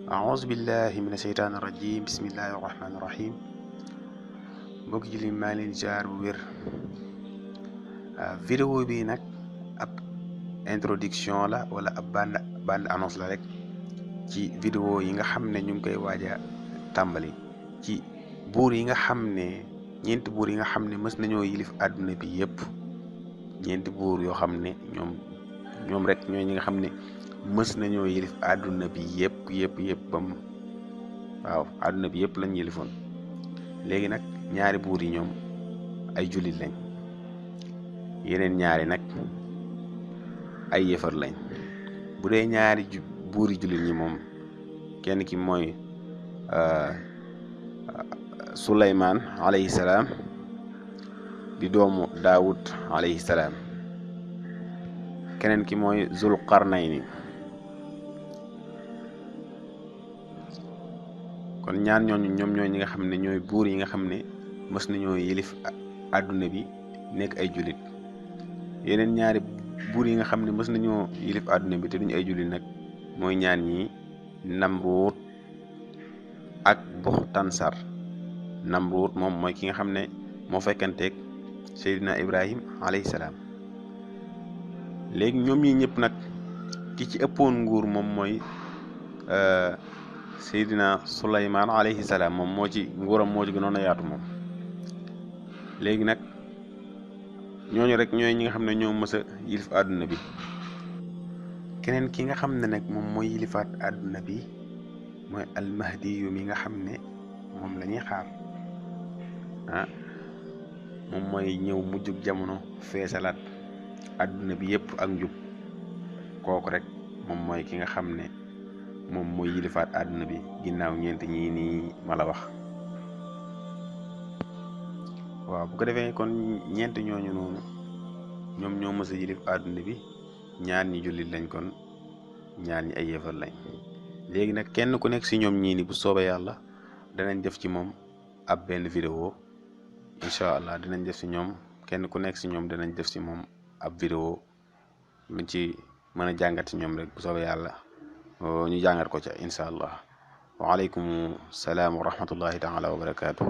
أعوذ بالله من الشيطان الرجيم بسم الله الرحمن الرحيم mbokk julli maa ngi leen jaar bu wér. Vidéo bi nag ab introduction la wala ab bande annonce la rek ci vidéo yi nga xam ne ñu ngi koy waaj a tàmbali ci buur yi nga xam ne ñeenti buur yi nga xam ne mës nañoo yilif àdduna bi yëpp. ñeenti buur yoo xam ne ñoom rek ñooy ñi nga xam ne mës nañoo yilif àdduna bi yëpp bam waaw àdduna bi yëpp lañ yilifoon. léegi nag ñaari buur yi ñoom ay jullit lañ, yeneen ñaari nag ay yëfar lañ. bu dee ñaari buuri jullit ñi moom kenn ki mooy Suleymaan alayhi salaam di doomu Daawud alayhi salaam, keneen ki mooy Zulqarnayni. kon ñaar ñooñu ñoom ñooy ñi nga xam ne ñooy buur yi nga xam ne mës nañoo yilif àdduna bi nekk ay jullit. yeneen ñaari buur yi nga xam ne mës nañoo yilif àdduna bi te duñu ay jullit nag mooy ñaar ñi Namruut ak Buxtansar. Namruut moom mooy ki nga xam ne moo fekkanteeg Seydina Ibrahim alayhi salaam. léegi ñoom ñi ñëpp nag ki ci ëppoon nguur moom mooy Seydina Suleymaan alayhi salaam. moom moo ci nguuram moo ci gënoon a yaatu moom. léegi nag ñooñu rek ñooy ñi nga xam ne ñoo mës a yilif àdduna bi. keneen ki nga xam ne nag moom mooy yilifaat àdduna bi mooy almahdi yu mi nga xam ne moom la ñuy xaar. moom mooy ñëw mujjug jamono feesalaat àdduna bi yëpp ak njub. kooku rek moom mooy ki nga xam ne moom mooy yilifaat àdduna bi ginnaaw ñeent ñii nii ma la wax. waaw bu ko defee kon ñeent ñooñu noonu ñoom ñoo mës a yilif àdduna bi. ñaar ñi jullit lañ, kon ñaar ñi ay yëfar lañ. léegi nag kenn ku nekk si ñoom ñii ni bu soobee yàlla danañ def ci moom ab benn vidéo incha allah. dinañ def si ñoom kenn ku nekk si ñoom danañ def si moom ab vidéo mu ci mën a jàngat si ñoom rek bu soobee yàlla ñu jàngat ko ca incha allah. waaleykum salaam wa rahmatullahi taala wa barakaatu.